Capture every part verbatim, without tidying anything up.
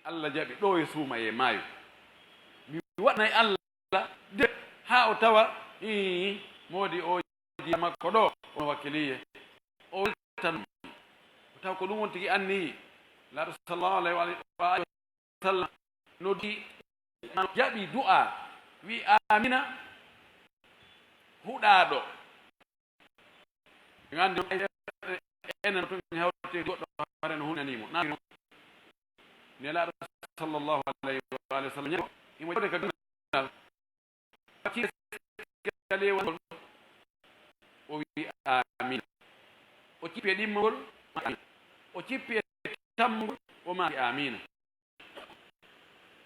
Alla jaɓi ɗoo e suumayee maayo. Mi waɗanay Alla de haa o tawa, ii, moodi o jiya makko ɗoo, ono wakkiliye. O weltan, o tawa ko ɗum on tigi anniyi. Laaɗo sallallahu alayhi wa alihi wa sallam no di-, jaɓi du'a, wi, "Aamiina, huɗaaɗo." Ɓe nganndi enen tun hewte goɗɗo hare no hunani mo. Na Nelaaɗo sallallahu alayhi wa alihi wa sallam ɲande imo jawde ka gannal. Cikkaleewol ngol, o wi, "Aamiina." O cippi e ɗimmol ngol, "Aamiina." O cippi e tammol ngol, o maaki, "Aamiina."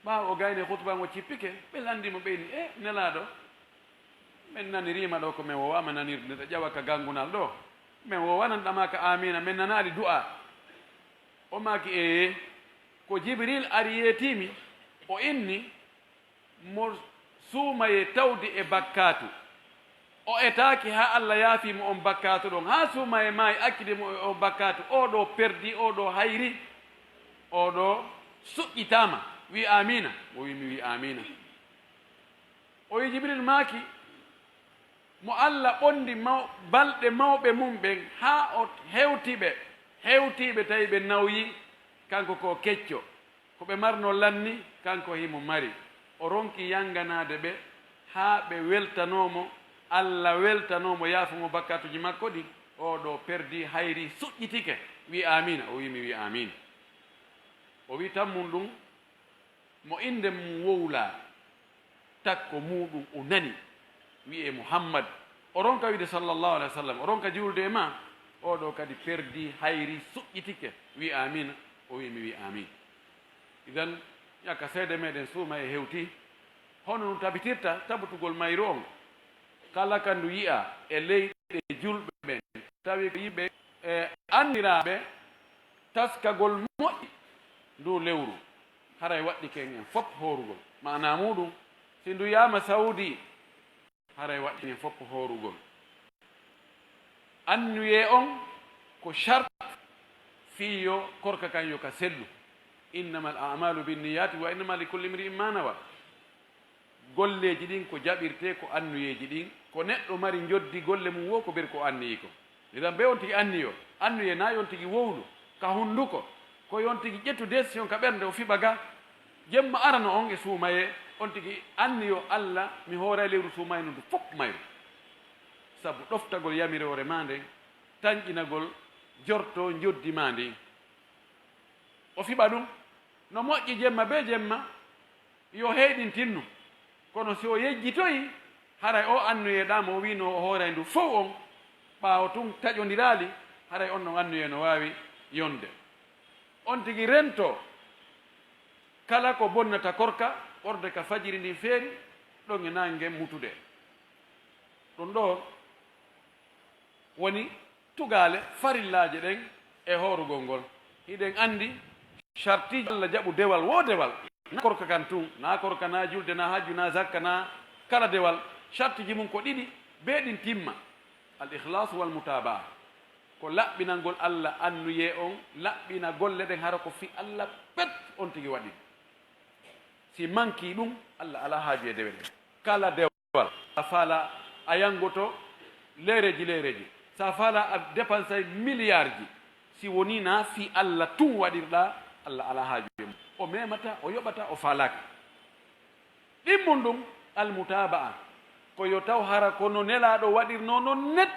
Ɓaawo o gayni khutba, o cippike, ɓe lanndii mo, ɓe inni, "E, Nelaaɗo, men naniriima ɗoo ko men woowaama nanirde, nde ƴawa ka ganngunal ɗoo, men woowanan ɗamaa ka aamiina, men nanaali du'a." O maaki, "Ee, ko Jibril ari yeetii mi, o inni mo suumayee tawdi e bakkaatu. O etaaki haa Alla yaafii mo on bakkaatu ɗon, haa suumayee maayi accidi mo e on bakkaatu. Oo ɗoo perdii, oo ɗoo hayrii, oo ɗoo suƴƴitaama." Wi, "Aamiina." O wi, "Mi wi aamiina." O wi, Jibril maaki, mo Alla ɓondi maw-, balɗe mawɓe mum ɓen, haa o hewti ɓe, hewtii ɓe, tawi ɓe nawyii, kanko ko kecco. Ko ɓe marnoo lanni, kanko himo mari. O ronki yanganaade ɓe, haa ɓe weltanoo mo, Alla weltanoo mo, yaafoo mo bakkaatuuji makko ɗin. Oo ɗoo perdii, hayrii, suƴƴitike. Wi, "Aamiina." O wi, "Mi wi aamiina." O wi, "Tammun ɗum, mo innde mum wowlaa, takko muuɗum o nani, wi'ee Muhammad, o ronka wi'ude sallallahu alaihi wa sallam, o ronka juulde e maa, oo ɗoo kadi perdii, hayrii, suƴƴitike." Wi, "Aamiina." O wi, "Mi wi aamiin." Idan, ɲakka seede meɗen suumayee hewtii. Hono ɗum tabitirta tabitugol mayru on? Kala ka ndu yi'aa e leyɗe julɓe ɓen, tawi ko yimɓe, e, anndiraaɓe taskagol moƴƴi nduu lewru, haray waɗɗike en fof hoorugol. Maanaa muuɗum, si ndu yaama Sawdi, haray waɗɗike en fof hoorugol. Anniyee on ko sart fii yo korka kan yo ka sellu. "Innamal a'maalu binniyaati wa innama likulli imri'in ma nawa." Golleeji ɗin ko jaɓirtee ko anniyeeji ɗin, ko neɗɗo mari njoddi golle mum woo ko beri ko anniyii kon. Idan, bee on tigi anniyo, anniyee naa yo on tigi wowlu ka hunnduko, ko yo on tigi ƴettu décision ka ɓernde, o fiɓa ga. Jemma arano on e suumayee, on tigi anniyo, "Alla, mi hooray lewru suumayee ndun fof mayru." Sabu ɗoftagol yamiroore maa nden, tanƴinagol jorto njoddi maa ndin. O fiɓa ɗum. No moƴƴi jemma bee jemma, yo heyɗintinnu. Kono si o yejjitoyi, haray oo anniyeeɗaa mo o wi'noo o hooray ndu fow on, ɓaawo tun taƴondiraali, haray on ɗon anniyee no waawi yonde. On tigi rentoo kala ko bonnata korka, ɓorde ka fajiri ndin feeri, ɗon e naange ngen mutude. Ɗum ɗoo woni tugaale farillaaje ɗen e hoorugol ngol. Hiɗen anndi shartiiji Alla jaɓu dewal woo dewal, naa korka kan tun, naa korka, naa julde, naa hajju, naa zakka, naa kala dewal. Shartiiji mum ko ɗiɗi, bee ɗin timma. Al ikhlaasu wal mutaabaa. Ko laɓɓinangol Alla anniyee on, laɓɓina golle ɗen hara ko fii Alla pet on tigi waɗi. Si mankii ɗum, Alla alaa haaju e dewe ɗen. Kala dewal, a faalaa a yanngoto leereeji leereeji, si a faalaa a depansay miliyaarji, si wonii naa fii Alla tun waɗirɗaa, Alla alaa haaju e mum. O memataa, o yoɓataa, o faalaaka. Ɗimmun ɗum, almutaaba'a, ko yo taw hara ko no Nelaaɗo waɗirnoo non net,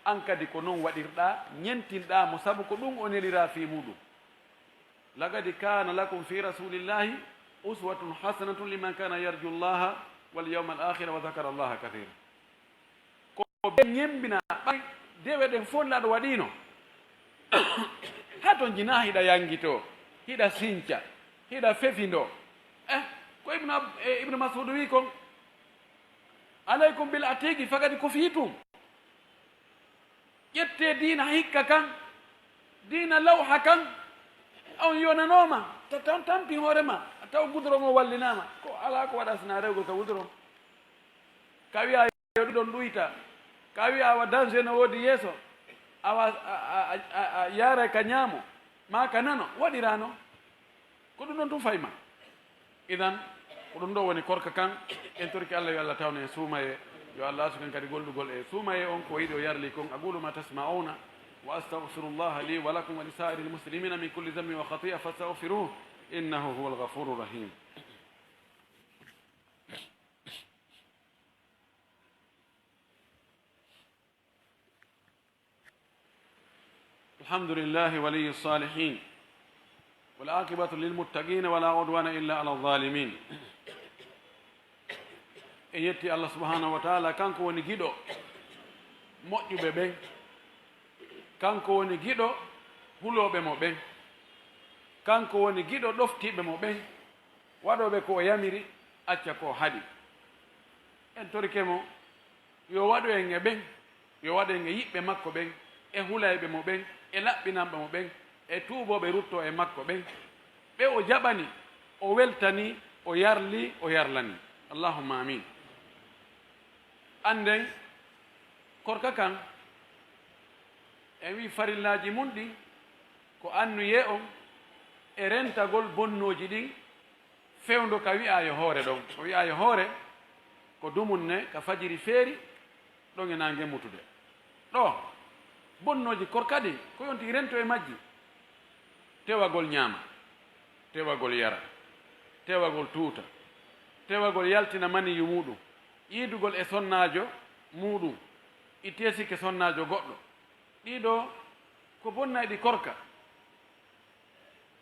an kadi ko non waɗirɗaa, ɲentinɗaa mo, sabu ko ɗum o neliraa fii muuɗum. "Laqad kaana lakum fii rasuulillaahi uswatun hasanatun liman kaana yarju Llaaha wal yawmal aakhira wa zakara Llaaha kathiira." Ko ɓe ɲemmbinaa ɓay dewe ɗen fof Nelaaɗo waɗiino. Haa ton jinaa hiɗa yanngitoo, hiɗa sinca, hiɗa fefindoo. Eh, ko Ibnu Ab-, eh, Ibnu Mas'uud wi'i kon, "Alaykum bil atiiqi, faqad kufiitum." Ƴettee diina hikka kan, diina lawha kan, on yonanooma, ta-, tan tampi hoore maa, a taw goudron o wallinaama, ko alaa ko waɗa sinaa rewgol ka goudron. Ka wi'a yo ɗiɗon ɗuyta, ka wi'a awa danger no woodi yeeso, awa a, a, a, a, a yaaray ka ɲaamo, maa ka nano, waɗiraa non. Ɗum ɗon tun fay ma. Idan, ko ɗum ɗo woni korka kan. En torike Allah, yo Allah tawnu en suumayee. Yo Allah asu ken kadi gollugol e suumayee on ko yiɗi o yarli kon. أقول ما تسمعون وأستغفر الله لي ولكم ولسائر المسلمين من كل ذنب وخطيئة فاستغفروه إنه هو الغفور الرحيم. الحمد لله ولي الصالحين والعاقبة للمتقين ولا عدوان إلا على الظالمين. En yetti Allah subhanahu wa ta'ala, kanko woni giɗo moƴƴuɓe ɓen, kanko woni giɗo hulooɓe mo ɓen, kanko woni giɗo ɗoftiiɓe mo ɓen, waɗooɓe ko o yamiri, acca ko o haɗi. En torike mo, yo waɗu en e ɓen, yo waɗu en e yiɓɓe makko ɓen, e hulayɓe mo ɓen, e laɓɓinanɓe mo ɓen, e tuubooɓe ruttoo e makko ɓen, ɓe o jaɓani, o weltani, o yarli, o yarlani. Allahumma amin. Annden, korka kan, en wi'i farillaaji mun ɗin, ko annuyee on e rentagol bonnooji ɗin, fewndo ka wi'aa yo hoore ɗon. Ko wi'aa yo hoore, ko dumunne ka fajiri feeri, ɗon e naange mutude. Ɗoo, bonnooji korka ɗin, ko yonti rento e majji. Tewagol ñaama, tewagol yara, tewagol tuuta, tewagol yaltina maniyu muuɗum, yiidugol e sonnaajo muuɗum, ittee sikke sonnaajo goɗɗo. Ɗii ɗoo, ko bonnayɗi korka.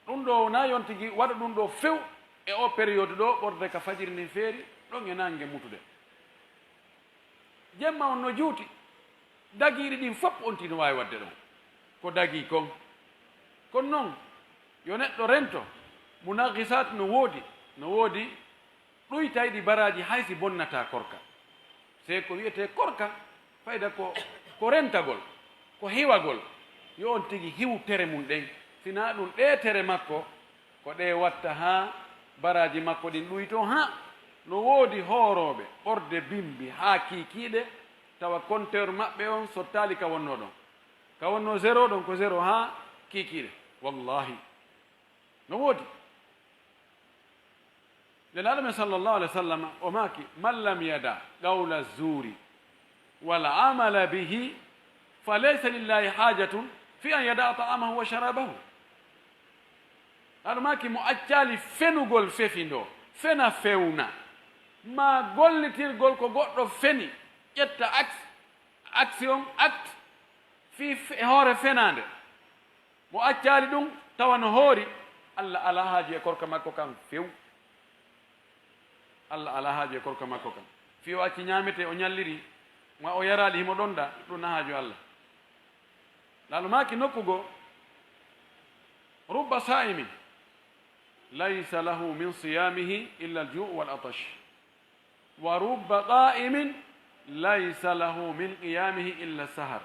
Ɗum ɗoo wonaa yon tigi waɗa ɗum ɗoo few e oo période ɗoo, ɓorde ka fajiri ndin feeri, ɗon e naange mutude. Jemma on no juuti, dagiiɗi ɗin fof on tigi no waawi waɗde ɗon. Ko dagii kon. Kono non, yo neɗɗo rento, munaghisat no woodi, no woodi ɗuytayɗi baraaji hay si bonnataa korka. Se ko wi'etee korka, fayda ko, ko rentagol, ko hiwagol. Yo on tigi hiwu tere mun ɗen. Si naa ɗum, ɗee tere makko, ko ɗee watta haa baraaji makko ɗin ɗuytoo haa no woodi hoorooɓe ɓorde bimbi haa kiikiiɗe, tawa compteur maɓɓe on sottaali ka wonnoo ɗon. Ka wonnoo zéro ɗon ko zéro haa kiikiiɗe. Wallahi. No woodi. Nelaaɗo men sallallahu alaihi wa sallam, o maaki, "Man lam yada qawla zuri wal amala bihi, fa laysa lillahi hajatun fi an yada ta'amahu wa sharabahu." Aɗa maaki mo accaali fenugol fefindoo, fena fewna, maa gollitirgol ko goɗɗo feni, ƴetta aks-, action, acte, fii fe-, hoore fenaande. Mo accaali ɗum, tawa no hoori, Alla alaa haaju e korka makko kan few. Alla alaa haaju e korka makko kan. Fii o acci ñaametee, o ñalliri, ma o yaraali, himo ɗonɗa, ɗum na haaju Alla. Laalu maaki nokku goo, "Rubba saa'imin, laysa lahu min siyaamihi illa al-juu'u wal atash." "Wa rubba qaa'imin laysa lahu min qiyaamihi illa sahar."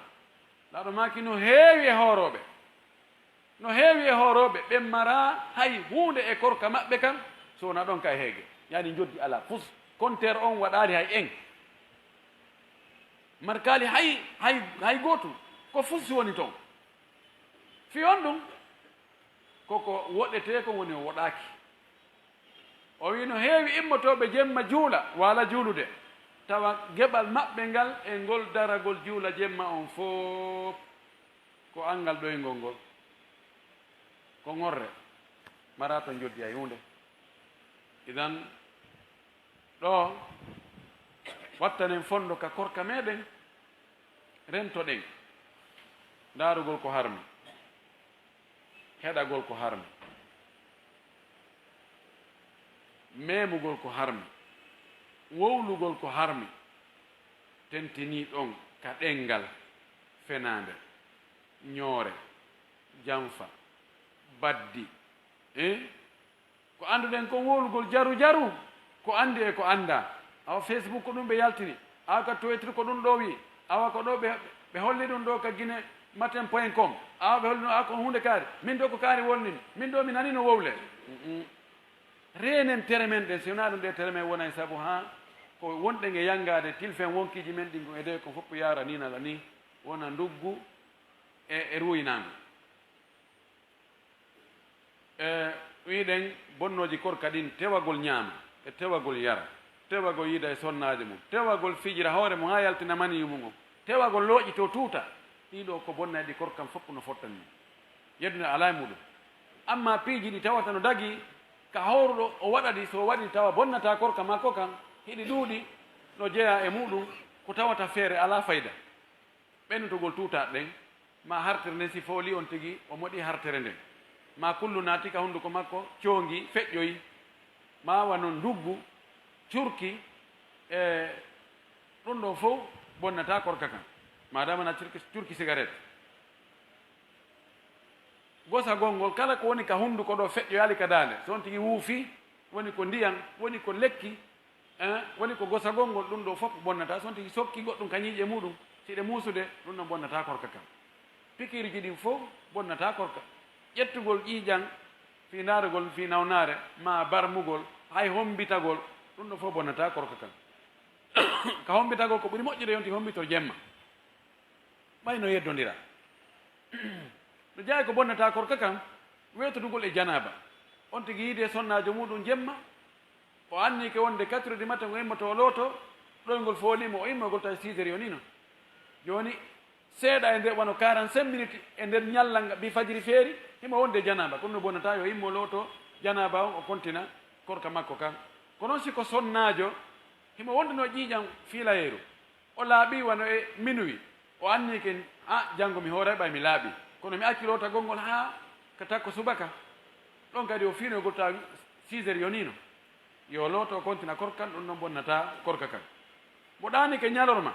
Laaɗo maaki no heewi e hoorooɓe. No heewi e hoorooɓe, ɓe maraa hay huunde e korka maɓɓe kan, so wonaa ɗon ka e heege. Yaani njoddi alaa fus. Konteer on waɗaali hay en. Markaali hay, hay, hay gootum. Ko fus woni ton. Fii on ɗum, koko woɗetee kon woni o woɗaaki. O wi'i, no heewi immotooɓe jemma juula, waala juulude, tawa geɓal maɓɓe ngal e ngol daragol juula jemma on fof ko anngal ɗoyngol ngol. Ko ŋorre, maraa to njoddi hay huunde. Idan, ɗoo, wattanen fondo ka korka meɗen, rentoɗen ndaarugol ko harmi. Heɗagol ko harmi, memugol ko harmi, wowlugol ko harmi, tentinii ɗon ka ɗenngal fenaande, ñoore, janfa, baddi, eh? Ko annduɗen kon wowlugol jaru jaru, ko anndi e ko anndaa. Awa Facebook ko ɗum ɓe yaltini, awa ka Twitter ko ɗum ɗoo wi'i, awa ko ɗoo ɓe, ɓe holli ɗum ɗoo ka Guinée matin point com, awa ɓe holli ɗum, awa ko huunde kaari, min ɗoo ko kaari wonni, min ɗoo mi nanii no wowle. Mm-mm. Reenen tere men ɗen, si wonaa ɗum ɗee tere men wonay sabu haa ko wonɗen e yanngaade tilfen wonkiiji men ɗin e de ko fof yaara nii nala nii, wona nduggu e, e ruuynaango. E, Wi'ɗen bonnooji korka ɗin, tewagol ñaama, e tewagol yara, tewagol yiida e sonnaajo mum, tewagol fijira hoore mum haa yaltina maniyu mum on, tewagol looƴitoo tuuta, ɗii ɗoo ko bonnayɗi korka kan fof no fottani ɗum. Yeddunde alaa e muɗum. Ammaa piiji ɗi tawata no dagii, ka hooruɗo o waɗa ɗi, so o waɗi tawa bonnataa korka makko kan, hiɗi ɗuuɗi, no jeyaa e muɗum, ko tawata feere alaa fayda. Ɓennutugol tuutaaɗe ɗen, maa hartere nden si foolii on tigi o moɗii hartere nden, maa kullu naati ka hunnduko makko, coongi, feƴƴoyi, maa wano nduggu, curki, e ɗum ɗon fow bonnataa korka kan, maadaama na curki, curki sigaret. Gosagol ngol, kala ko woni ka hunnduko ɗoo feƴƴoyaali ka daande, so on tigi wuufii, woni ko ndiyan, woni ko lekki, eh, woni ko gosagol ngol, ɗum ɗoo fof bonnataa. So on tigi sokki goɗɗum ka ñiiƴe muɗum, si ɗe muusude, ɗum ɗon bonnataa korka kan. Pikiirji ɗin fof bonnataa korka. Ƴettugol ƴiiƴan fii ndaarugol fii nawnaare, maa barmugol, hay hommbitagol, ɗum ɗoo fof bonnataa korka kan. Ka hommbitagol ko ɓuri moƴƴude yonti hommbitor jemma. Ɓay no yeddondira. No jeyaa ko bonnata korka kan, weetotugol e janaaba. On tigi yiidi e sonnaajo muɗum jemma, o anniyike wonde quatre heures du matin o immoto o looto, ɗoyngol foolii mo, o immoygol tawi six heures yonii non. Jooni, seeɗa e nder, wano quarante-cinq minutes e nder ñalla nga, bi fajiri feeri, himo wonde e janaaba, kono no bonnata yo immo looto janaaba on, o kontina korka makko kan. Kono si ko sonnaajo, himo wonduno ƴiiƴan fiilayeeru, o laaɓii wano e minuwi, o anniyike, "A, janngo mi hooray ɓay mi laaɓii, kono mi acci lootagol ngol haa ka takko subaka." Ɗon kadi o fiinoygol tawi six heures yoniino. Yo looto, o kontina korka kan, ɗum ɗon bonnataa korka kan. Mo ɗaanike ñalorma,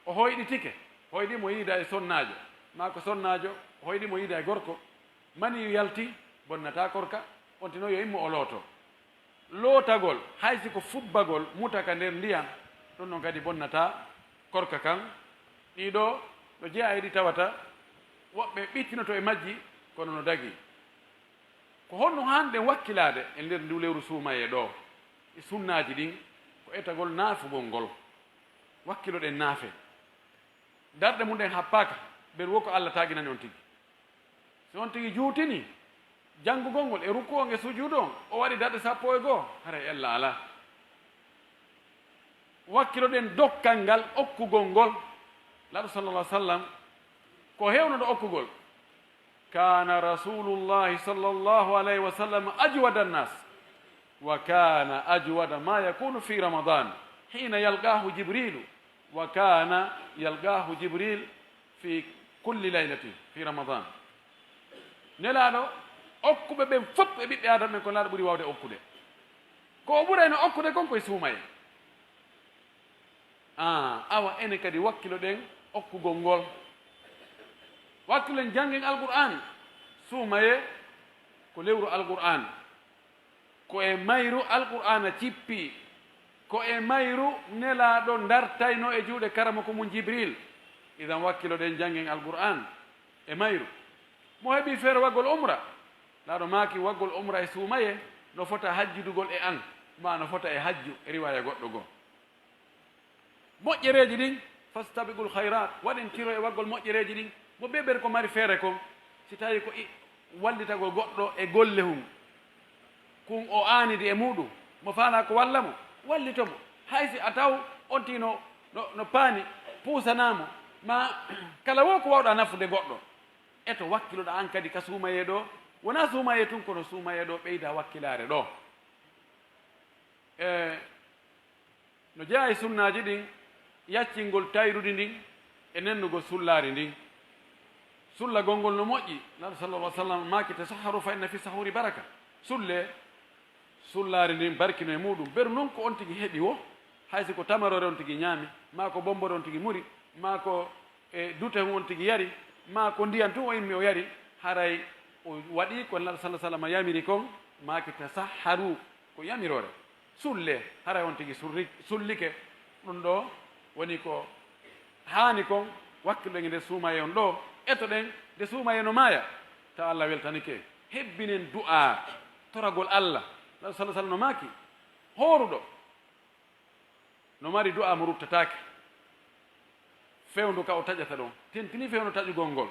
o hoyɗitike, hoyɗii mo yiida e sonnaajo, maa ko sonnaajo hoyɗii mo yiida e gorko, maniyu yalti, bonnataa korka, on tino yo immo o looto. Lootagol, hay si ko fubbagol muta ka nder ndiyan, ɗum ɗon kadi bonnataa korka kan. Ɗii ɗoo no jeyaa e ɗi tawata woɓɓe ɓittinoto e majji, kono no dagii. Ko honno haanɗen wakkilaade e nder ndu lewru suumayee ɗoo? E sunnaaji ɗin, ko etagol naafugol ngol. Wakkiloɗen naafe. Darɗe mun ɗen happaaka, ɓen wo ko Alla taaginani on tigi. Si on tigi juutini janngugol ngol e rukuu on e sujuudu on, o waɗi darɗe sappo e go'o, haray ella alaa. Wakkiloɗen dokkal ngal okkugol ngol. Laaɗo sallallahu alaihi wasallam ko heewnuɗo okkugol. كان رسول الله صلى الله عليه وسلم أجود الناس، وكان أجود ما يكون في رمضان حين يلقاه جبريل، وكان يلقاه جبريل في كل ليلة في رمضان. Nelaaɗo, okkuɓe ɓen fof e ɓiɓɓe Aadama ɓen, ko Nelaaɗo ɓuri waawde okkude. Ko o ɓurayno okkude kon ko e suumayee. Ah, awa enen kadi wakkiloɗen okkugol ngol. Wakkiloɗen janngen Alqur'aan. Suumayee ko lewru Alqur'aan. Ko e mayru Alqur'aana cippi. Ko e mayru Nelaaɗo dartaynoo e juuɗe karamoko mum Jibril. Idan wakkiloɗen janngen Alqur'aan e mayru. Mo heɓi feere waggol umra, Nelaaɗo maaki waggol umra e suumayee no fota hajjudugol e an, maa no fota e hajju e riwaaya goɗɗo goo. Moƴƴereeji ɗin, fastabiqul khayrat, waɗen tiro e waggol moƴƴereeji ɗin. Mo bee bee ko mari feere kon, si tawii ko i-, wallitagol goɗɗo e golle hun, kun o aanidi e muɗum, mo faalaa ko walla mo, wallito mo. Hay si a taw on tigi no, no, no paani, puusanaa mo, maa kala woo ko waawɗaa nafude goɗɗo. Eto wakkiloɗaa an kadi ka suumayee ɗoo, wonaa suumayee tun, kono suumayee ɗoo ɓeydaa wakkilaare ɗoo. E, no jeyaa e sunnaaji ɗin, yaccingol tayrudi ndin e nennugol sullaari ndin. Sullagol ngol no moƴƴi. Nelaaɗo sallallahu alaihi wasallam maaki, "Tasahharu fa inna fi sahuri baraka." Sullee, sullaari ndin barki no e muɗum. Beru non ko on tigi heɓi woo, hay si ko tamaroore on tigi ñaami, maa ko bombore on tigi muri, maa ko e dute on tigi yari, maa ko ndiyan tun o immi o yari, haray o waɗii ko Nelaaɗo sallallahu alaihi wasallam yamiri kon, maaki, "Tasahharu," ko yamiroore. Sullee, haray on tigi surri-, sullike. Ɗum ɗoo woni ko haani kon, wakkiloɗen e nder suumayee on ɗoo, etoɗen nde suumayee no maaya, tawa Alla weltanike. Hebbinen du'aa, toragol Alla. Nelaaɗo sallallahu alaihi wasallam no maaki, hooruɗo no mari du'aa mo ruttataake. Fewndo ka o taƴata ɗon, tentini fewndo taƴugol ngol,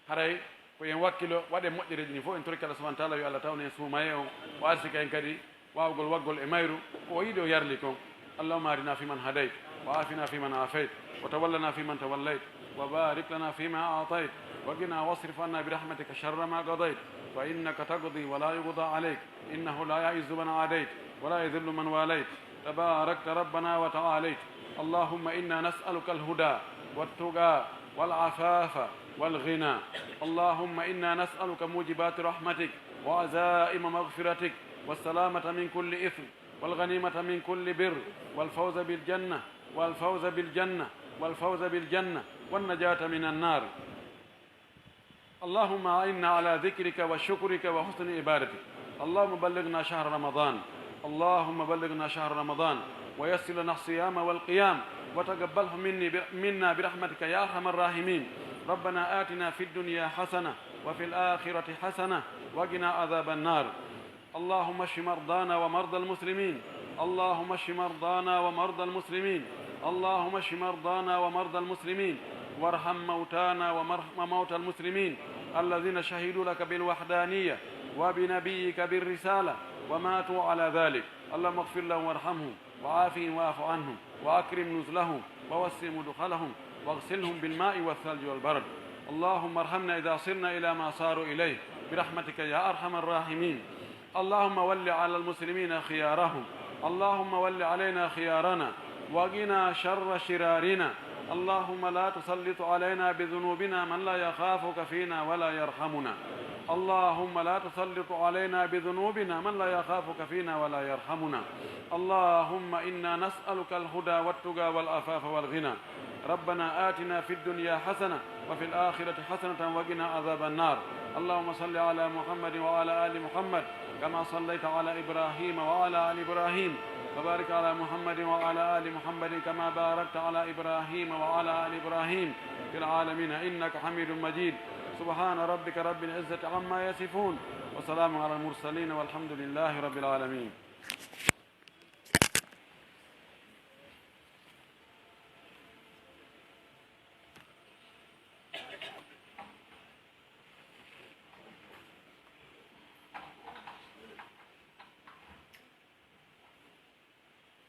haray Ko en wakkilo, waɗen moƴƴereeji ɗin fof, en torike Allah subhanahu wa ta'ala, yo Allah tawnu en suumayee on, o arsika en kadi waawugol waggol e mayru, ko o yiɗi o yarli kon. اللهم اهدنا فيمن هديت، وعافنا فيمن عافيت، وتولنا فيمن توليت، وبارك لنا فيما أعطيت، وقنا واصرف عنا برحمتك شر ما قضيت، فإنك تقضي ولا يقضى عليك، إنه لا يعز من عاديت، ولا يذل من واليت، تباركت ربنا وتعاليت. اللهم إنا نسألك الهدى والتقى والعفاف والغنى. اللهم إنا نسألك موجبات رحمتك وعزائم مغفرتك والسلامة من كل إثم والغنيمة من كل بر والفوز بالجنة والفوز بالجنة والفوز بالجنة والنجاة من النار. اللهم أعنا على ذكرك وشكرك وحسن عبادتك. اللهم بلغنا شهر رمضان. اللهم بلغنا شهر رمضان ويسر لنا الصيام والقيام وتقبله مني ب-، منا برحمتك يا أرحم الراحمين. ربنا آتنا في الدنيا حسنة وفي الآخرة حسنة وقنا عذاب النار. اللهم اشف مرضانا ومرضى المسلمين. اللهم اشف مرضانا ومرضى المسلمين. اللهم اشف مرضانا ومرضى المسلمين. وارحم موتانا ومرح-، وموتى المسلمين الذين شهدوا لك بالوحدانية وبنبيك بالرسالة وماتوا على ذلك. اللهم اغفر لهم وارحمهم وعافهم واعف عنهم وأكرم نزلهم ووسع مدخلهم واغسلهم بالماء والثلج والبرد. اللهم ارحمنا إذا صرنا إلى ما صاروا إليه برحمتك يا أرحم الراحمين. اللهم ول على المسلمين خيارهم. اللهم ول علينا خيارنا وقنا شر شرارنا. اللهم لا تسلط علينا بذنوبنا من لا يخافك فينا ولا يرحمنا. اللهم لا تسلط علينا بذنوبنا من لا يخافك فينا ولا يرحمنا. اللهم إنا نسألك الهدى والتقى والعفاف والغنى. ربنا آتنا في الدنيا حسنة وفي الآخرة حسنة وقنا عذاب النار. اللهم صل على محمد وعلى آل محمد كما صليت على إبراهيم وعلى آل إبراهيم، وبارك على محمد وعلى آل محمد كما باركت على إبراهيم وعلى آل إبراهيم في العالمين إنك حميد مجيد. سبحان ربك رب العزة عما يصفون، وسلام على المرسلين، والحمد لله رب العالمين.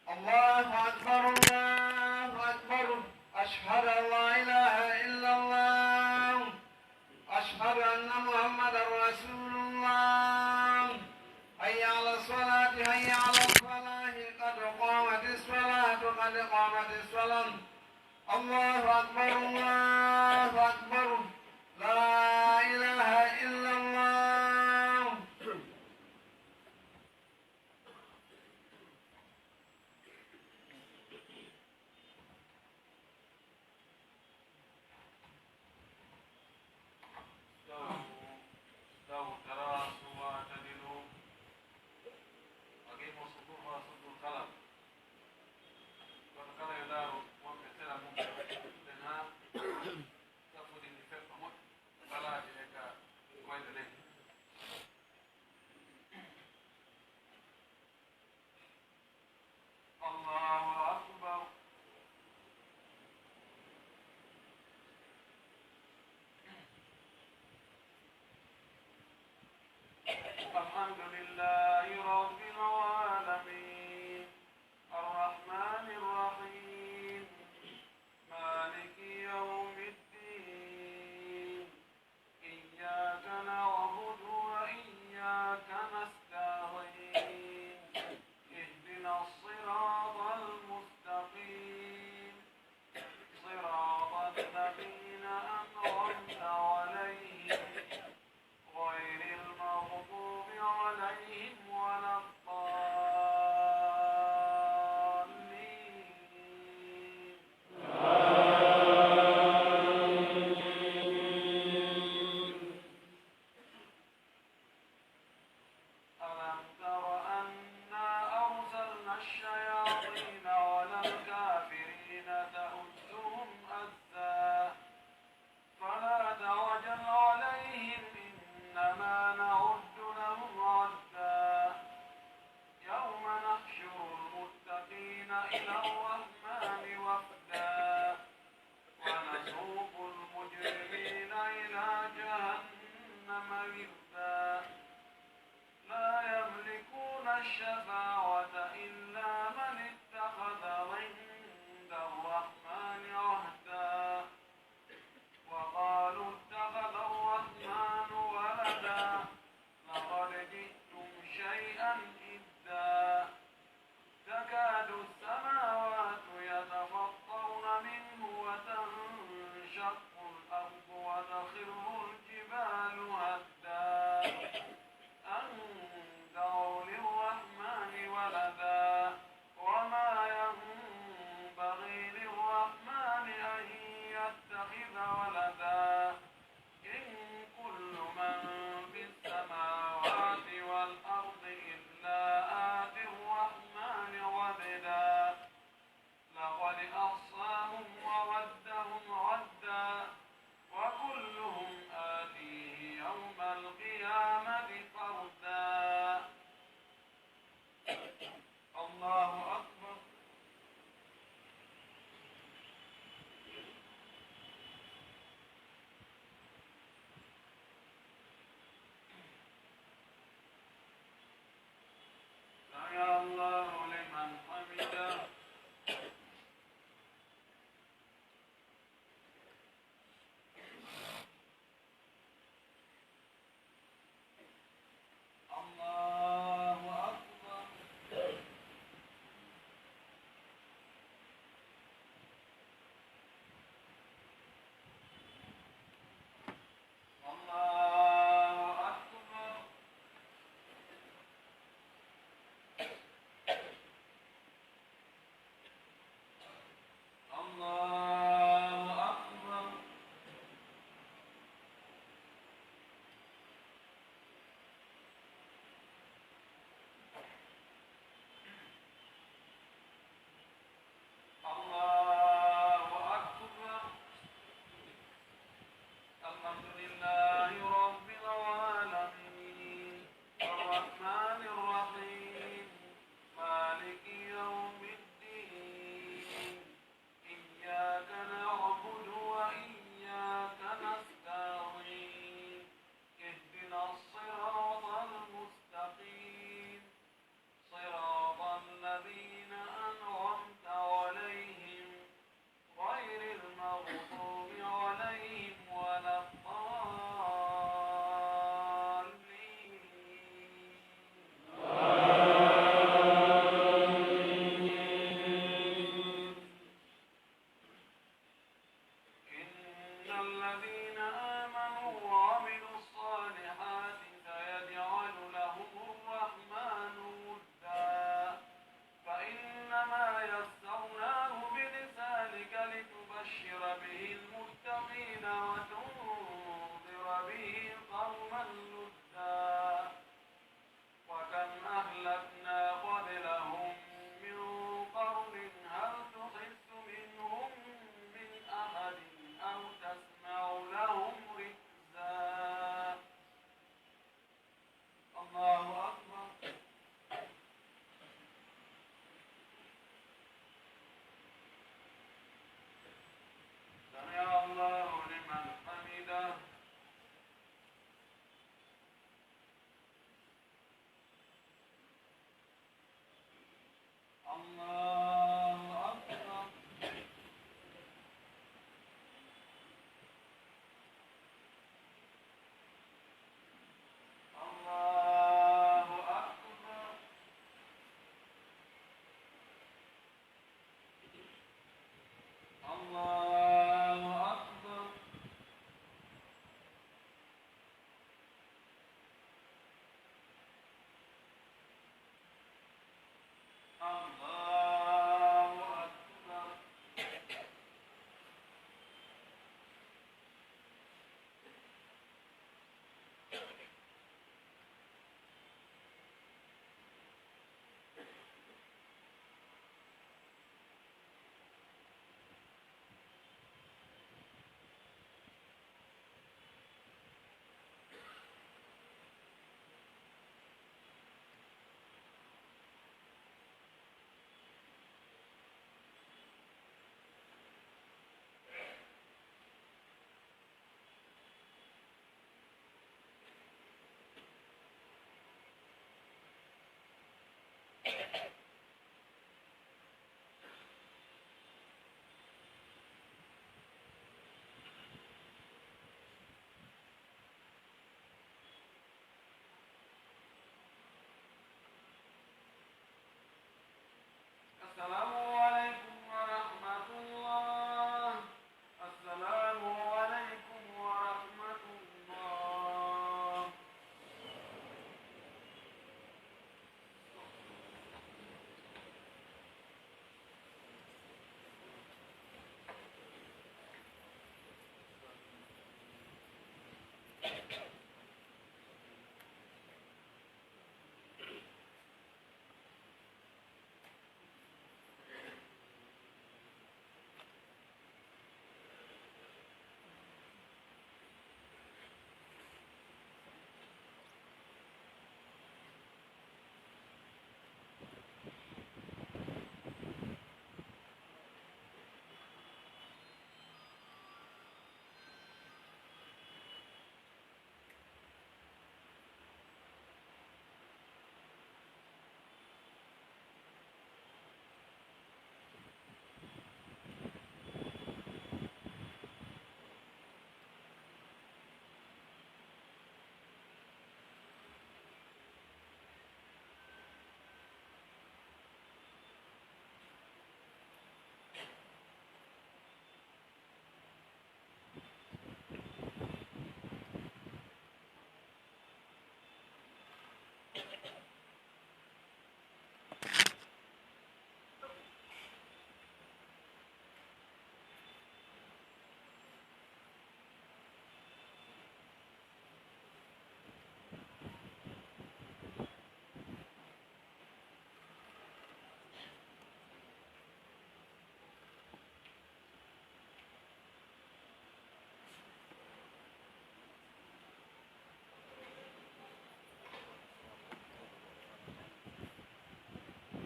الله أكبر، الله أكبر. أشهد أن لا إله إلا الله. أشهد أن محمدا رسول الله. حي على الصلاة، حي على الفلاح، قد قامت الصلاة، قد قامت الصلاة. الله أكبر، الله أكبر. لا إله إلا الله. استووا، استووا، تراصوا واعتدلوا. أقيموا الصفوف وسدوا الخلل. Kono kala yo ndaaru wonɓe sera mum ɓen haa saffude ndi feɓɓa moƴƴa, balaaje e ka koyɗe leydi. الله أكبر. الحمد لله رب العالمين. الرحمن الرحيم. مالك يوم الدين. إياك نعبد وإياك نستعين. اهدنا الصراط المستقيم. صراط الذين أنعمت عليهم غير المغضوب عليهم ولا الضالين. ألم تر أنا أرسلنا الشياطين على الكافرين تؤزهم أزا. فلا تعجل عليهم إنما نعد لهم عدا. يوم نحشر المتقين إلى الرحمن وفدا. ونسوق المجرمين إلى جهنم وردا. لا يملكون الشفاعة إلا من اتخذ عند الرحمن عهدا. وقالوا اتخذ الرحمن ولدا. لقد جئتم شيئا إدا. تكاد السماوات يتفطرن منه وتنشق الأرض وتخر الجبال هدا. أن دعوا للرحمن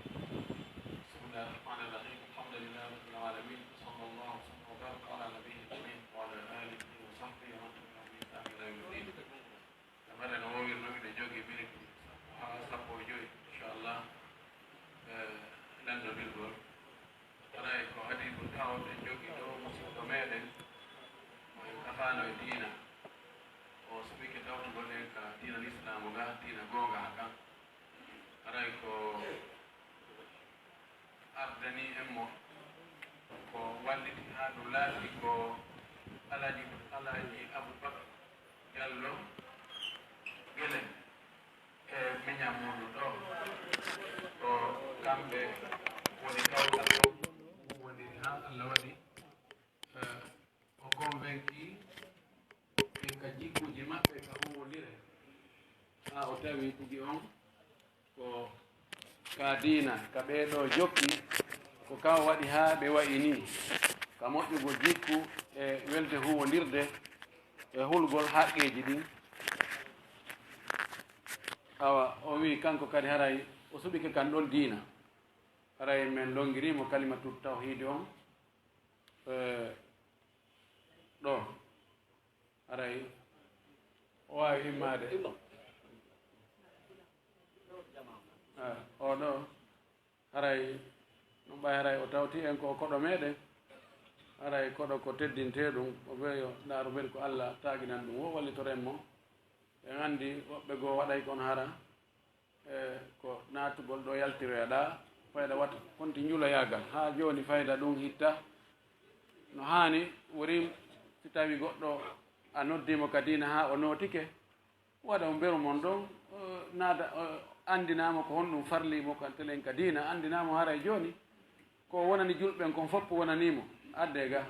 بسم الله الرحمن الرحيم. الحمد لله رب العالمين. وصلى الله وسلم وبارك على نبيه الكريم وعلى آله وصحبه ومن تبعهم بإحسان إلى يوم الدين. Kamar no woowirno, miɗo jogii miniti sappo haa sappo e joy, inchallah, eh, lanndodirgol. Haray ko adii ko tawon en jogii ɗo musiɗɗo meɗen, mo en kafaano e diina. O suɓike tawtugol en ka diina Lislaamu ga, diina goonga ga. Haray ko ardanii en mo, ko walliti haa ɗum laatii ko Alaaji, Alaaji Abubakar Jallo Gele e miñan muuɗum ɗo. Ko kamɓe woni kawtal ɗo, woniri haa Allah waɗi, eh, o convaincu en ka jikkuuji maɓɓe ka huuwondire, haa o tawi tigi on ko ka diina, ka ɓee ɗoo jokki, ko ka o waɗi haa ɓe wa'i nii, ka moƴƴugol jikku e welde huuwondirde e hulgol haqqeeji ɗin. Awa, o wi'i kanko kadi haray o suɓike kan ɗon diina. Haray men lonngiriimo kalimatu tawhiidi on, eh, ɗoo. Haray o waawi immaade. Ah, oo ɗoo, haray ɗum ɓay haray o tawti en ko koɗo meɗen. Haray koɗo ko teddintee ɗum, o wi'a yo ndaaru ɓen ko Alla taaginan ɗum, wo wallitoren mo. En anndi woɓɓe goo waɗay kon hara. E ko naatugol ɗoo yaltiroya ɗaa, fayda wata konti njuloyaagal. Haa jooni fayda ɗum hitta no haani, wori si tawii goɗɗo a noddii mo ka diina haa o nootike, waɗa mo mberu mon ɗon, o naata, o anndinaa mo ko honɗum farlii mo ka telen ka diina, anndinaa mo haray jooni ko wonani julɓe ɓen kon fof wonanii mo, addee ga.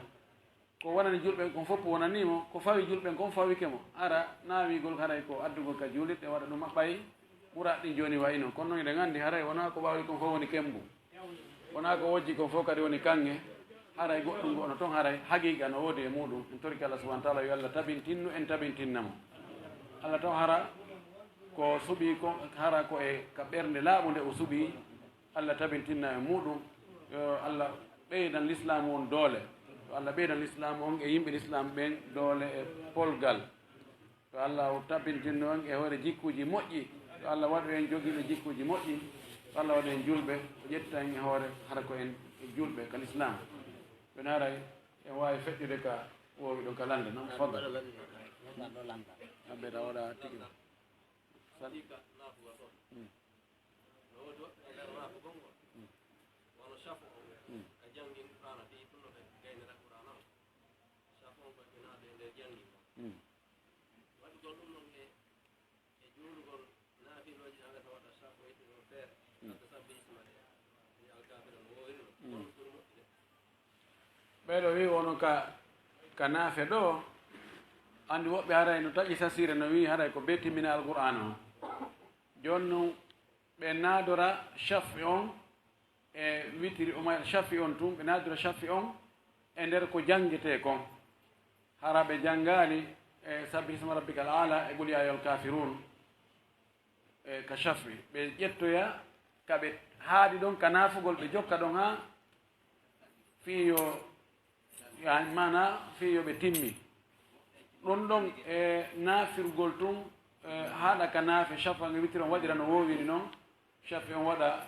Ko wonani julɓe kon fof wonanii mo, ko fawi julɓe kon fawike mo. Hara naa wi'ugol haray ko addugol ka juulirɗe waɗa ɗum maɓɓay ɓura ɗin jooni wa'i non. Kono non hiɗen anndi haray wonaa ko ɓaawi kon fof woni kembu. Wonaa ko wojji kon fof kadi woni kaŋŋe. Haray goɗɗum ko ono ton haray haqiiqa no woodi e muuɗum. En torike Allah subhanahu wa ta'ala yo Allah tabintinnu en tabintinna mo. Allah taw hara ko suɓii kon, hara ko e ka ɓernde laaɓunde o suɓii. Allah tabintinna e muuɗum. Yo Allah ɓeydan lislaamu on doole. Yo Allah ɓeydan lislaamu on e yimɓe lislaamu ɓen doole e polgal. Yo Allah tabintinno en e hoore jikkuuji moƴƴi. Yo Allah waɗu en jogiiɓe jikkuuji moƴƴi. Yo Allah waɗu en julɓe, o ƴetta en e hoore hara ko en julɓe ka lislaamu. Ɓe naaray en waawi feƴƴude ka woowi ɗon ka lannda, non? Fadal. Abbe, tawa waɗa tigi. Sal-, mm. No woodi woɓɓe e nder maako gongol. Mm. Wano Shafo on, mm, ka janngin Qur'aana, fii ɗum no ɓe gaynira Qur'aana on. Shafo on ko ɓe naata e nder janngin on. Mm. Waɗugol ɗum non e, e juulugol naafilooji ɗin, hannde ka waɗa Shafo e ɗum on feere. Mm. Hannde sabbi isma e, e Alkaafira no woowiri non. Mm. Kono ɗum moƴƴi de. Ɓee ɗoo wi'i wono ka, ka naafe ɗoo, Anndi woɓɓe haray no taƴi sasiire, no wi'i haray ko bee timmina Alqur'aana on. Jooni non, ɓe naadora shafi on e witiri, o mayra shafi on tun, ɓe naadora shafi on e nder ko janngetee kon. Hara ɓe janngaali e Sabbih isma rabbikal aala e Qul yaa ayyuhal kaafiruun. E ka shafi, ɓe ƴettoya ka ɓe haaɗi ɗon, ka naafugol, ɓe jokka ɗon haa fii yo, yani, maanaa fii yo ɓe timmi. Ɗun ɗon e naafirgol tun, e haaɗa ka naafe, shafa nge witiri on waɗira no woowiri non, shafi on waɗa,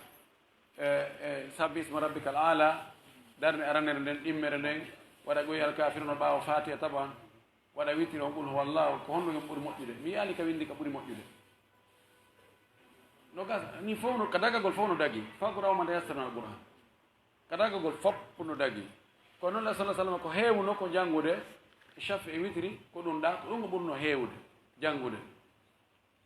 e, e, Sabbih isma rabbikal aala, darnde aranere nden, ɗimmere nden, waɗa Qul yaa ayyuhal kaafiruun ɓaawo Faatiha taban, waɗa witiri on Qul huwallaahu, ko honɗun ɓuri moƴƴude? Mi yi'aali ka winndi ka ɓuri moƴƴude. No gasa, ni fow no, ka dagagol fow no dagi. Faqra'u maa tayassara minal Qur'aan. Ka dagagol fow no dagi. Ko non la sallallahu alaihi wasallam ko heewuno ko janngude, shafi e witiri, ko ɗun ɗa, ko ɗun ko ɓurno heewude janngude.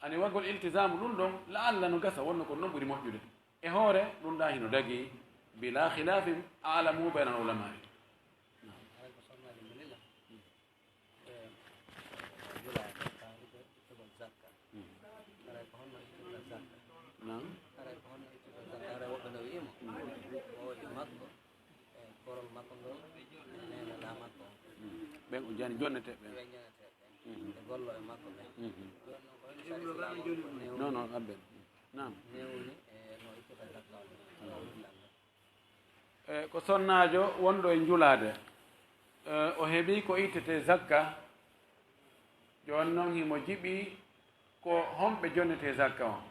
Ani waggol iltizaamu ɗun ɗon, la'alla no gasa wonno ko non ɓuri moƴƴude. E hoore, ɗun ɗa hino dagi, bila khilaafin a'lamu baynal ulamaa'i. Haray ko sonnaajo mo lila. E, e, julaade, tawi ko ittugol zakka. Haray ko honno ittirta zakka? Naam. Haray ko honno ittirta zakka? Haray woɓɓe no wi'i mo, o e makko, e gorol makko ngol, e neenalaa makko on. Ɓen o jani jonnete ɓen. Ɓen jonnete ɓen. Mhm. E gollo e makko ɓen. Mhm. Jooni non ko honno sariya Islaamu on ko newni? Non, non, abben. Naam. Newni, e, no ittata zakka on. Naam. E, ko sonnaajo wonɗo e njulaade. E, o heɓii ko ittete zakka. Jooni non himo jiɓi ko homɓe jonnete zakka on.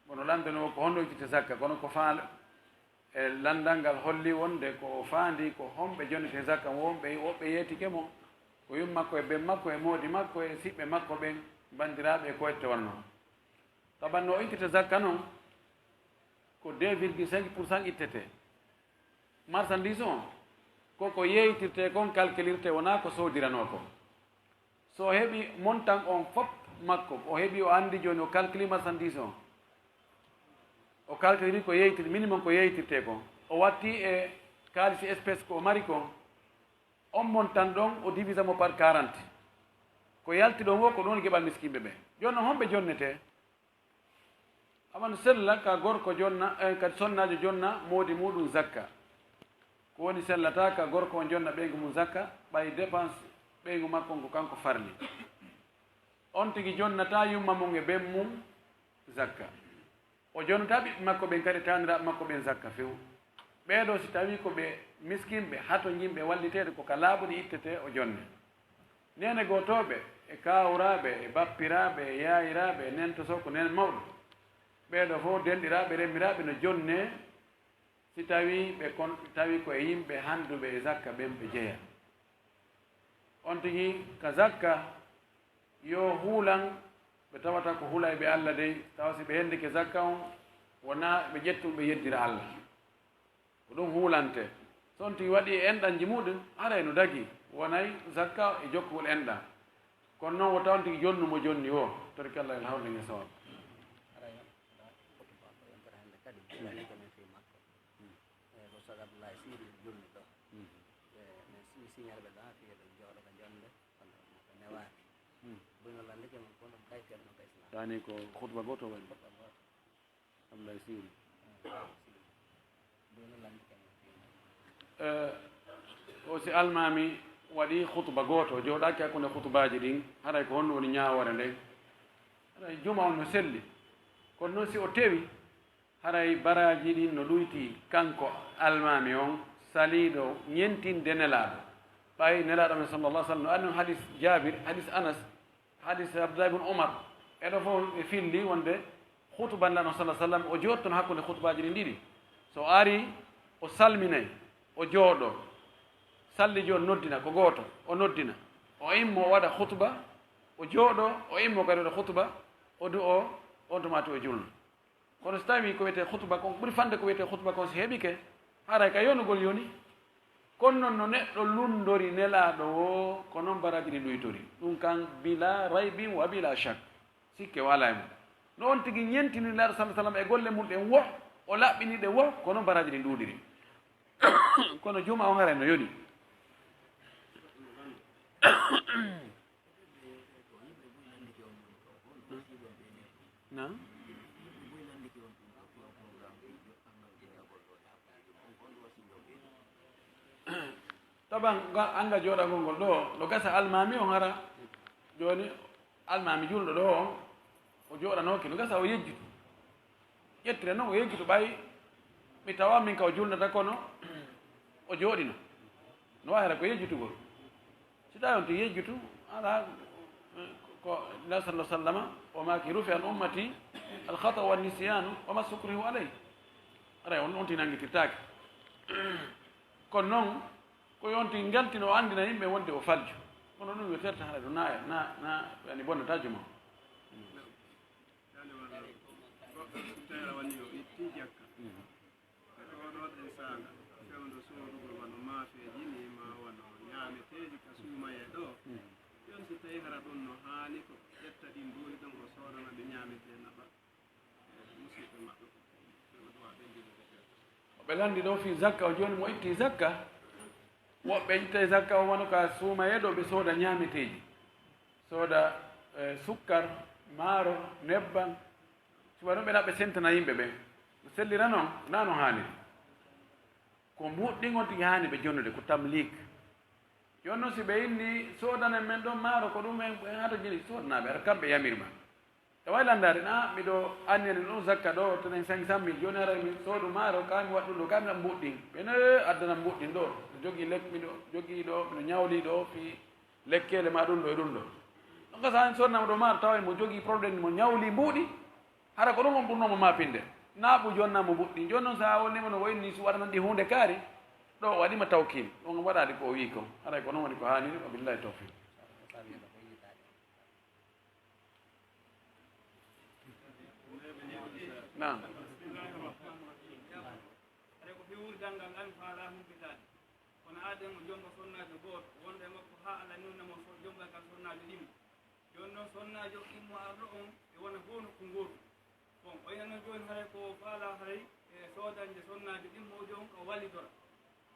Kono lanndano ko honno ittete zakka, kono ko faa-, e, lanndal ngal holli wonde ko o faandi ko homɓe jonnete zakka on. Wonɓe, woɓɓe yeetike mo, ko yumma makko e ben makko e moodi makko e siɓɓe makko ɓen, banndiraaɓe e ko ette wonno. Taban no o ittita zakka non, ko deux virgule cinq pour cent ittete. Marchandise on, ko ko yeeytirte kon, calculirte, wonaa ko soodiranoo kon. So o heɓi montant on fow makko, o heɓi, o anndi jooni, o calculi marchandise on, o calculi ko yeeytir-, minimum ko yeeytirte kon, o watti e kaalisi espèce ko o mari kon, on montant ɗon o divisa mo par quarante. Ko yalti ɗon woo, ko ɗon geɓal miskinɓe ɓen. Jooni non, homɓe jonnete? Aman sella ka gorko jonna, eh, ka sonnaajo jonna moodi muuɗum zakka. Ko woni sellataa ka gorko on jonna ɓeyngu mum zakka, ɓay dépense ɓeyngu makko on ko kanko farli. On tigi jonnataa yumma mum e ben mum zakka. O jonnataa ɓiɓɓe makko ɓen kadi, taaniraaɓe makko ɓen zakka few. Ɓee ɗoo, si tawii ko ɓe miskinɓe, hatonjinɓe, walliteeɓe, ko ka laaɓuɗi ittete, o jonne. Neene gootooɓe, e kaawraaɓe, e bappiraaɓe, e yaayiraaɓe, e nentosoo ko neen mawɗo. Ɓee ɗoo fow denɗiraaɓe, remmiraaɓe no jonnee, si tawii ɓe kon, tawi ko e yimɓe handuɓe e zakka ɓen ɓe jeyaa. On tigi ka zakka, yo huulan ɓe tawata ko hulayɓe Alla dey, tawa si ɓe hendike zakka on, wonaa ɓe ƴettu ɓe yeddira Alla. Ko ɗum huulante. So on tigi waɗi e enɗanji muɗum, haray no dagii, wonay zakka e jokkugol enɗan. Kono non, wota on tigi jonnu mo jonni woo, torki Alla, el hawrde nge sawab. Haray on, ɗa, fotu ko yontere hannde kadi, ko men fii makko. E ko Ustaz Abdullahi Siri jonni ɗo. Ɓe, ɓe si-, signal ɓe ɗo, haa fii eɓe jooɗo ka jonnde, kono ɓe newaaki. Buy no lanndike mon, kono ɗum kay fiyatno ka Islam. Yaani ko khutba gooto waɗi? Khutba gooto. Abdullahi Siri. Eh, o si almaami waɗi khutba gooto, jooɗaaki hakkunde khutbaaji ɗin, haray ko honno woni ñaawoore nden? Haray juma on no selli. Kono non si o tewi, haray baraaji ɗin no ɗuyti, kanko almaami on, saliiɗo ñentinde Nelaaɗo. Ɓay Nelaaɗo men sallallahu alaihi wasallam no anndi on, hadis Jaabir, hadis Anas, hadis Abdullah ibn Umar, e ɗo fof ɓe filli wonde khutuba Nelaaɗo sallallahu alaihi wasallam, o jooɗotono hakkunde khutubaaji ɗin ɗiɗi. So o ari, o salminay, o jooɗo, salli jooni noddina, ko gooto, o noddina, o immo, o waɗa khutba, o jooɗo, o immo kadi waɗa khutba, o du'o, on tuma tigi o julno. Kono so tawii ko wiyetee khutba kon, ɓuri fande ko wiyetee khutba kon, si heɓike, haray ka yonugol yoni. Kono non no neɗɗo lunndori Nelaaɗo woo, ko non baraaji ɗin ɗuytori. Ɗum kan bila raybin wa bila shak. Sikke walaa e mum. No on tigi ñentini Nelaaɗo sallallahu alaihi wasallam e golle mum ɗen woo, o laɓɓini ɗe woo, ko non baraaji ɗin ɗuuɗiri. Kono juma on haray no yoni. Na? Taban, nga-, annga jooɗagol ngol ɗoo, no gasa almaami on hara, jooni almaami julɗo ɗoo on, o jooɗanooki, no gasa o yejjitu. Ƴettire non, o yejjitu, ɓay mi tawa min ka o julnata, kono o jooɗino. No waawi hara ko yejjitugol. Si tawi on to yejjutu, ala, ko Nelson no sallama, o maaki, "Rufi an ummati al khata wa nisiyanu wa ma sukrihu alayh." Aray on, on ti nangitirtaake. Kono non, ko yonti ngeltino o anndina yimɓe wonde o faljo. Kono ɗum yo terta haray ɗo na, na, na, yani bonnata juma. Goɗɗo so tawi aɗa woni o itti jakka. E ɗoo ɗoo ɗen saanga, fewndo soodugol wano maafeeji ni, maa wano ñaameteeji ka suumayee ɗoo. Jon si tawi hara ɗum no haani ko ƴetta ɗin duuli ɗon o soodana ɓe ñaametee naɓa, e, musiɓɓe maɓɓe ko ɓe o duwa ɓe njiɗude ɓe. Ɓe lanndi ɗoo fii zakka, o jooni mo itti zakka, woɓɓe ittay zakka o wano ka suumayee ɗoo ɓe sooda ñaameteeji. Sooda, e, sukkar, maaro, nebban, Suwa ɗum ɓe naɓɓe sentana yimɓe ɓen. No sellira non, naa no haaniri. Ko mbuuɗi ɗin on tigi haani ɓe jonnude, ko tamliik. Jooni non si ɓe inni, "Soodanen men ɗon maaro, ko ɗum en, en hata jini," soodanaa ɓe, hara kamɓe yamiri ma. E wawi landaade, "Naa miɗo anniyani ɗum zakka ɗoo, tenen cinq cent mille, jooni haray mi soodu maaro, kaa mi waɗa ɗum ɗoo, kaa mi waɗa mbuuɗi ɗin." Ɓe ne addana mbuuɗi ɗin ɗoo, miɗo jogii lek-, miɗo jogii ɗoo, miɗo ñawli ɗoo, fii lekkeele maa ɗum ɗoo e ɗum ɗoo. Donc, so a soodanaama ɗoo maaro, tawa mo jogii problème, mo ñawli mbuuɗi, hara ko ɗum on ɓurnoo mo maapinde. Naa ɓu jonnaa mo mbuuɗi. Jooni non, so a wonii mo no woyni, si waɗanan ɗi huunde kaari, ɗoo o waɗii ma tawkiil. Ɗum on waɗaali ko o wi'i kon. Haray ko non woni ko haaniri, wa billahi tawfiq. Naam. Haray ko fii wuurdal ngal an faalaa humpitaade. Kono aaden o jomba sonnaajo gooto, wonda e makko haa Alla nunna mo so-, jombaygal sonnaajo ɗimmo. Jooni non, sonnaajo ɗimmo arɗo on e wona fow nokku ngootu. Bon, o yi'a non jooni haray ko o faalaa haray e soodande sonnaajo ɗimmoojo on ka o wallitora.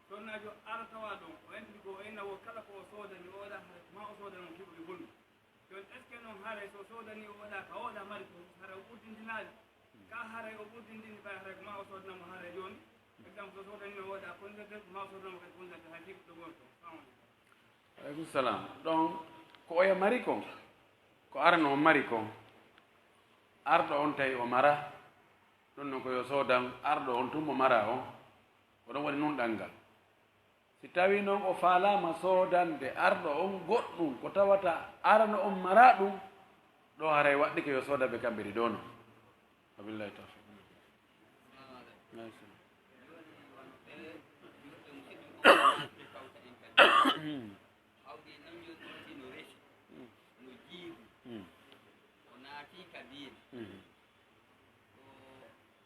Sonnaajo ara tawa ɗon, o anndi ko o inna wo kala ko o soodani o waɗa haray ko maa o soodana on keɓoy bonnu. Jooni, est-ce que non haray so soodanii o waɗa ka o waɗa mari ko, haray o ɓurdintinaali? Ka haray o ɓurdintini ɓay haray ko maa o soodana mo haray jooni? Exemple, so soodanii o waɗa kondirde, ko maa o soodana mo kadi kondirde hay fii ko ɗogol to. Salamu aleykum. Aleykum salam. Ɗon ko oya mari kon, ko arano on mari kon. Arɗo on tawi o mara, ɗum non ko yo soodan arɗo on tun mo mara on. Ko ɗon woni nunɗal ngal. Si tawii non o faalaama soodande arɗo on goɗɗum ko tawata arano on maraa ɗum, ɗoo haray waɗɗike yo sooda ɓe kamɓe ɗiɗo non. Wabillahi tawfiq. Aleykum salam.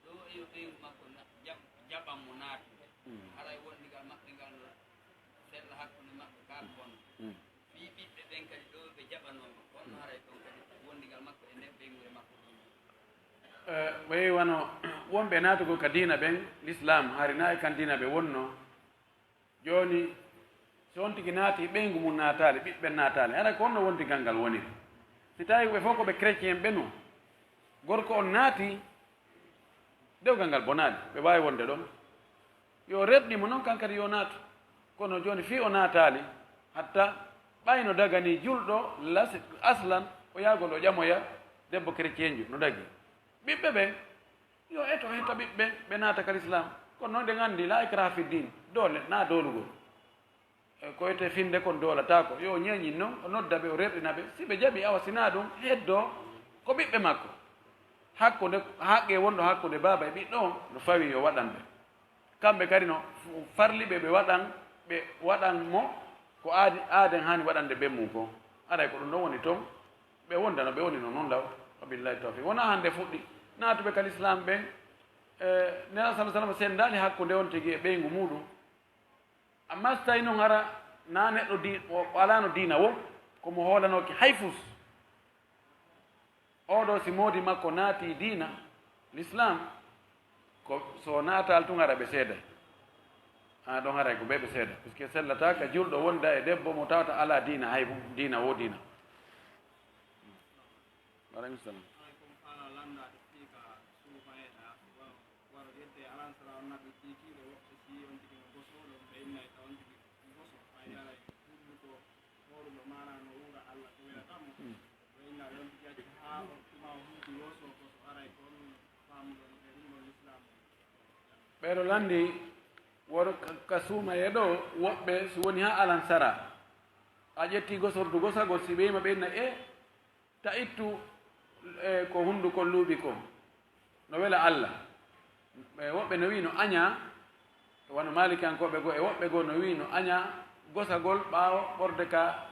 Ko ɗoo e yo ɓeyngu makko na-, jaɓ-, jaɓan mo naatude. Mm. Haray wondigal maɓɓe ngal no sella hakkunde maɓɓe kaa ko bonno. Mm. Fii ɓiɓɓe ɓen kadi ɗoo ɓe jaɓanoo mo, kono haray ɗon kadi wondigal makko e nden ɓeynguure makko ɗon. Eh, wayi wano wonɓe naatugol ka diina ɓen, Lislaam, hari naa e kan diina ɓe wonnoo. Jooni, si on tigi naati, ɓeyngu mum naataali, ɓiɓɓe naataali, haray ko honno wondigal ngal woniri? Si tawii ɓe fof ko ɓe chrétien ɓe non, gorko on naati, dewgal ngal bonaali, ɓe waawi wonde ɗon. Yo rerɗi mo non, kan kadi yo naatu. Kono jooni, fii o naataali, hatta ɓay no daganii julɗo, las-, aslan, o yaagol o ƴamoya debbo chrétienjo, no dagii. Ɓiɓɓe ɓen, yo eto hetta ɓiɓɓe ɓe naata ka Lislaam. Kono non, ɗen anndi, laa ikraha fi diin, doole, naa doolugol. E ko wiyetee finde kon doolataako. Yo ñeeñin non, o nodda ɓe, o rerɗina ɓe. Si ɓe jaɓii, awa, si naa ɗum, heddoo ko ɓiɓɓe makko. Hakkunde, haqqee wonɗo hakkunde baaba e ɓiɗɗo on, no fawii yo waɗan ɓe. Kamɓe kadi no f-, farli ɓe, ɓe waɗan, ɓe waɗan mo ko aadi, aaden haani waɗande ɓen mum kon. Haray ko ɗum ɗon woni ton, ɓe wondano, ɓe woni no non law. Wabillahi tawfiq. Wonaa hannde fuɗɗi. Naatuɓe ka Lislaam ɓen, e, Nelaaɗo sallallahu alaihi wasallam senndaali hakkunde on tigi e ɓeyngu muuɗum. Amma si tawii non hara naa neɗɗo di-, o, o alaano diina woo, ko mo hoolanooki hay fus. Oo ɗoo, si moodi makko naatii diina Lislaam, ko so naataali tun, hara ɓe seeday. Haa ɗon haray ko ɓe ɓe seeday. Puisque sellataa ka julɗo wonda e debbo mo tawata alaa diina hay fus, diina woo diina. Wa aleykum salam. Sala on naɓi kiikiiɗe woɓɓe si on tigi no gosoo ɗon, ɓe innay ka on tigi goso, ɓay aray hunduko hooruɗo maanaa no wuura Alla ko welata mo. Ɓe inna ɓe on tigi acci haa on tuma o hundi woso goso, aray ko on faamuɗo no ɓe ɗum ɗon Lislaamu. Ɓeeɗo lanndi woto ka, ka suumayee ɗoo woɓɓe si woni haa alansaraa. A ƴetti gosordu gosagol si ɓe yima ɓe inna e ta ittu, e, ko hunduko luuɓi ko no wela Alla. E woɓɓe no wi'i no añaa, wano Maalikankooɓe goo e woɓɓe goo no wi'i no añaa gosagol ɓaawo ɓorde ka,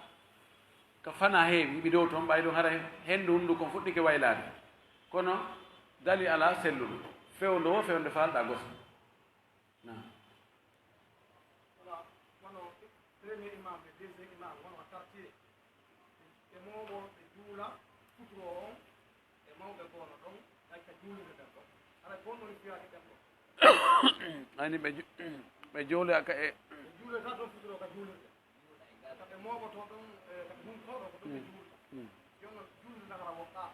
ka fanaa heewi, yiɓi dow ton, ɓay ɗum hara henndu hunduko on fuɗɗike waylaade. Kono dali alaa selluɗo, fewndo woo fewndo faalɗaa gosa. Naam. Wala, wano premier imam e deuxième imam, wano ka quartier. Ɓe mooɓo, ɓe juula futuro on, e mawɓe goo no ɗon, ay ka juulirde ɗen ɗon. Hara goo no fiyaaki ɗen ɗon. Ani ɓe ju-, ɓe juula ka e Ɓe juulata ɗon futuro ka juulirde. Ka ɓe mooɓotoo ɗon, e, ka ɓe huntoo ɗon, ko ɗon ɓe juulata. Jooni non, juulirde nden hara woɗɗaa.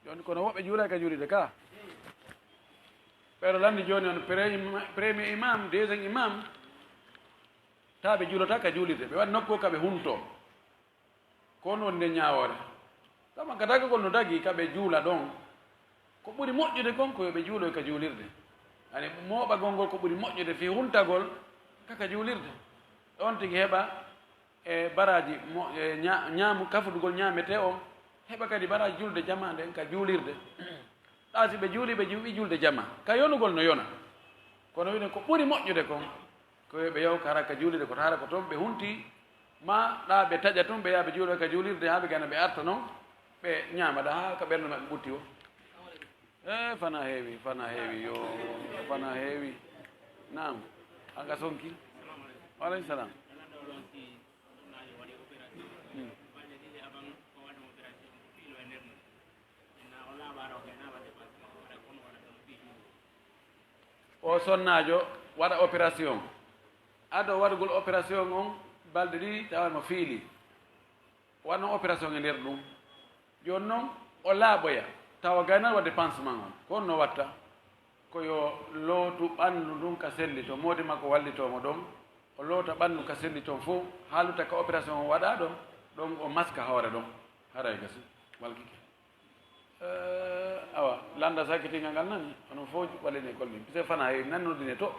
Jooni kono woɓɓe juulay ka juulirde ka. Ɓeeɗo lanndi jooni on, pre-, ima-, premier imam, deuxième imam, taa ɓe juulata ka juulirde. Ɓe waɗi nokku ka ɓe huntoo. Ko on woni nden ñaawoore. Sabu ka dagagol no dagii ka ɓe juula ɗon. Ko ɓuri moƴƴude kon ko yo ɓe juuloy ka juulirde. Ani mooɓagol ngol ko ɓuri moƴƴude fii huntagol ka ka juulirde. Ɗon tigi heɓa e baraaji mo-, e ña-, ñaamu kafudugol ñaametee on, heɓa kadi baraaji julde jamaa nden ka juulirde. Ɗaa si ɓe juulii, ɓe juuɓii julde jamaa, ka yonugol no yona. Kono wiɗen ko ɓuri moƴƴude kon, ko yo ɓe yahu ka hara ka juulirde, ko hara ko ton ɓe hunti, maa ɗaa ɓe taƴa tun, ɓe yaha ɓe juuloya ka juulirde, haa ɓe gana ɓe arta non, ɓe ñaama ɗaa haa ka ɓernde maɓɓe ɓutti o. E, fana heewi, fana heewi, yo, fana heewi. Naam, a ka sonki? Wa aleykum salaam. Hmm. O sonnaajo waɗa opération. Ado waɗugol opération on, balɗe ɗiɗi tawa mo fiili. Waɗno opération e nder ɗum. Jooni non, o laaɓoya, tawa gaynaa waɗde pansement on. Ko honno watta? Ko yo lootu ɓanndu ndun ka selli ton, moodi makko wallitoo mo ɗon. O loota ɓanndu ka selli ton fow, haa lutta ka opération on waɗaa ɗon, ɗon o maska hoore ɗon. Haray gasi, walkike. Eh, awa, lannda sakitingal ngal nani, onon fow wallini école ɗin. Pise fana heewi, nan noddine to.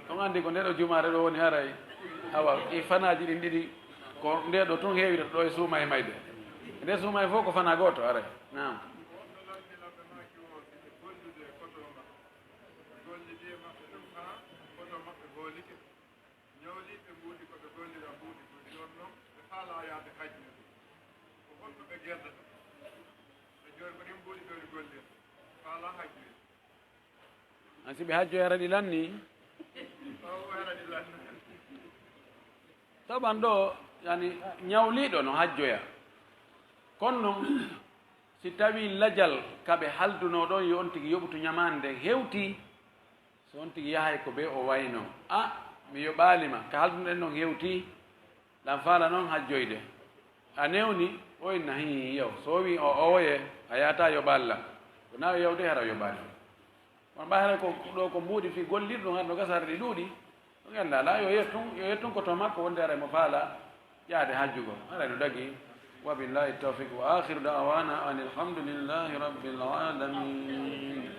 On anndi ko nde ɗo jumaare ɗo woni haray. Awa, ɗi fanaaji ɗin ɗiɗi, ko nde ɗo tun heewirta ɗo e suuma e mayde. Nde suuma e fow ko fana gooto haray. Naam. Gollidii e maɓɓe ɗum haa hoto maɓɓe hoolike. Ñawliiɓe mbuuɗi ko ɓe gollira mbuuɗi ko jooni non ɓe faalaa yaade hajjoya. Ko honno ɓe gerdata? Ɓe jooni ko ɗin mbuuɗi ɓe woni gollirde. Faalaa hajjoya. An si ɓe hajjoyara ɗi lanni? Ɓaawo wayra ɗi lanni. Taban ɗo, yani, ñawliiɗo no hajjoya. Kono non, si tawii lajal ka ɓe haldunoo ɗon yo on tigi yoɓutu ñamaande nden hewtii, so on tigi yahay ko bee o waynoo, a, mi yoɓaali ma, ka haldunoɗen non hewtii, ɗan faala non hajjoyde. A newni, o inna, hii, yow, so o wii o owoye, a yaata yoɓaali lan. Ko naa o yawde hara o yoɓaali. Kono ɓay hara ko ɗo ko mbuuɗi fii gollirɗum, hara no gasa hara ɗi ɗuuɗi, ɗum en laalaa, yo yettu, yo yettu ko to makko wonde hara mo faala yaade hajjugol. Hara no dagi. Wa billahi tawfiq. Wa akhiru da'wana anil hamdulillahi rabbil alamin.